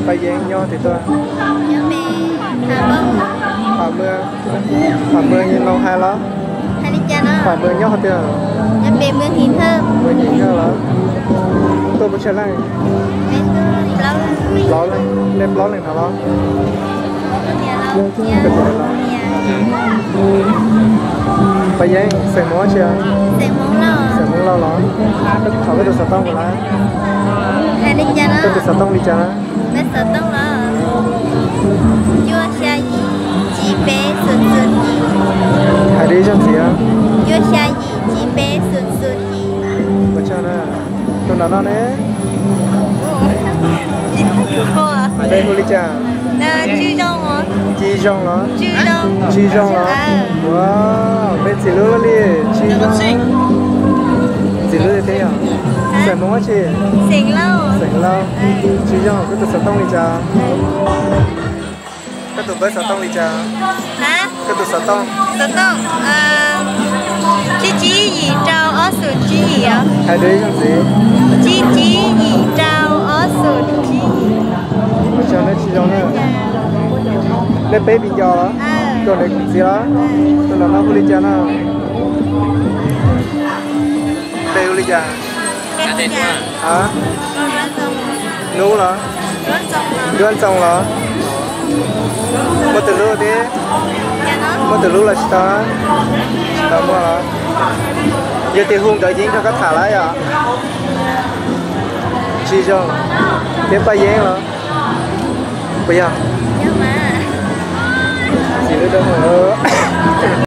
Paj Yeeb nyob twg tuaj? Paj Mw, Paj Mw nyob hais los? Paj Mw nyob hais tias Mw Yim Hawj los? Tuaj puas tsawg leej? Plaub leej, nej plaub leeg no los? Paj Yeeb, xeem Hmoob tsi? Xeem Hmoob Lauj los? Thov koj tus xov tooj kuv lawm. Koj tus xov tooj li cas na? Hais li ib zaug ntxiv. Ua tsaug na. Tus no no ne? Npe hu li cas? Ci Zoo los? Ci Zoo los? Ua, npe ntxim hlub li, Ci Zoo. Ntxim hlub tiag tiag yom. Xeem Hmoob dab tsi? Xeem Lauj. Ci Zoo, koj tus xov tooj li cas? Koj tus npawb xov tooj li cas? Koj tus xov tooj. Xov tooj, tsib tsib yim rau ob xoom tsib yim os. Hais dua ib zaug ntxiv. Tsib tsib yim rau ob xoom tsib yim. Ua tsaug nawb Ci Zoo na. Nej peb viv ncaus los? Tuaj ntawm kuv txiv los? Tus no no hu li cas no? Npe hu li cas? Nub los? Nruab Ntxoo los? Muaj tus hlub thiab? Muaj tus hlub los tsis tau? Tsis tau muaj los? Yog tias hu nkawd ces yeej nrog koj tham lawm yom? Ci Zoo thiab Paj Yeeb los? Puas yog? Txiv lub dab hau.